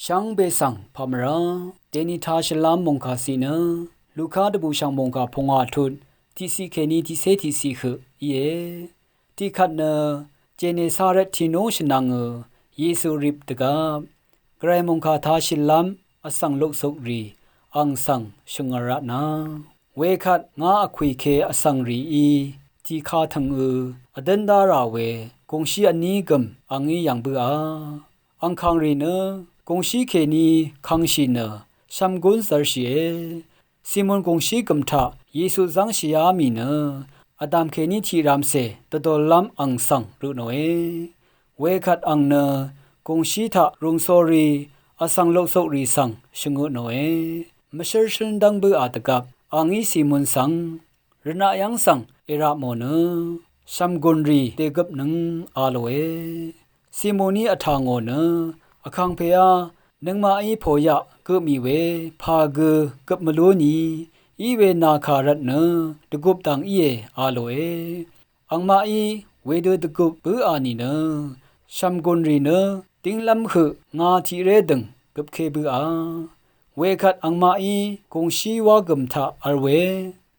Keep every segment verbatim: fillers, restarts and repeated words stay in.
Shvngbe svng pàmvrá dèní tāshvlv́m mòngkà ciq nø Luka dvbùshv̀ng mòngkà pungwà tut tiqciq kèní tiqcé tiqciq høq íe. Tiqkvt nø Genesaret tìnú shvnvngø Yesu rip dvgvp Gvray mòngkà tāshvlv́m vsvng luksukrì ang svng shvngø̀r rvtnà. Wekvt ngà vkwì ke vsvng rìí tìkā tø̀ngø vdǿn dá rà we gùngshí vní gø̀m a ngí yv̀ng bǿà. Angkàng rì nø gùngshí kèní kangshì nø shvmgún zv̄rshìe. Simon gùngshí gø̀m taq Yesu zv́ngshìá mì nø vdàm kèní tiq ramcè dvdòllv́m ang svng rø tnòe. Wekvt ang nø gùngshí taq rùng sórí vsvng luksukrì svng shvngø tnòe. Mvshǿr shǿn dv́ng bǿà dvgvp a ngí Simon svng rvnaq yv́ng svng èrapmò nø shv̀mgùnrì dègøpnøng a lòe. Simoní vtà ngò nø vkàngpèá nøngmaqí pòyaq gø mì we pà gø gøp mvlú ni í we nà kà rvtnø dvgup dv̀ng íe a lòe. Angmaqí wedø dvgup bǿà nìnø shv̀mgùnrì nø dínglv́m høq ngà tiqré dø̀ng gøpké bǿà. Wekvt angmaqí gùngshí wá gø̀m taq v̄l we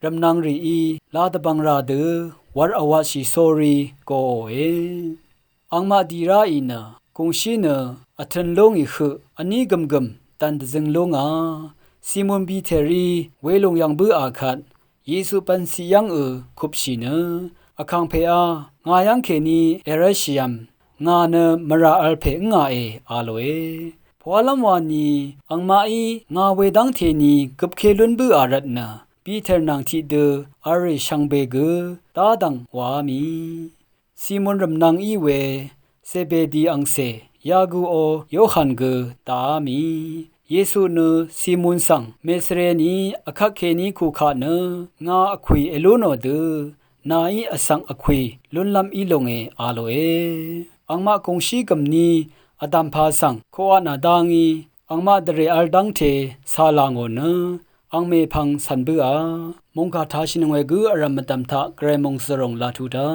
rv̀mnvng rìí la dvbv̀ng rà dø wv̄r vwatshì sórí goòe. Angmaq dì ráì nø gùngshí nø vtø̄n lú ngì høq vní gø̀mgø̀m dv̀n dvzøng lú ngà Simon Piterí welùng yv̀ng bǿà kvt Yesu bv̀n ciq yv́ngø kupshì nø vkàngpèá ngà yv́ng kèní èrv́lshìvm ngà nø mvrà v̄l pè ǿngàe a lòe. Pòálv́m wani angmaqí ngà wedv́ngte ni gøpké lún bǿà rvtnø Piter nvng tiqdø v̄l rì shvngbe gø dádv̀ng wàá mì. Simon rv̀mnvng í we Zebedi angcè Yaguò Yohan gø dàá mì. Yesu nø Simon svng mèsvreni vkvt kèní kukaq nø ngà vkwì èlú nò dø nàí vsvng vkwì lúnlv́m í longe a lòe. Angmaq gùngshí gø̀mní vdàmpā svng koqatnà dá ngí angmaq dvrè v̄l dv́ngte cà là ngò nø ang mèpvng cv̀n bǿà. Mòngkà tāshìnøng we gǿ vrv̀m mvdv̀m taq Gvray mòngzø̀ròng laq tuq dá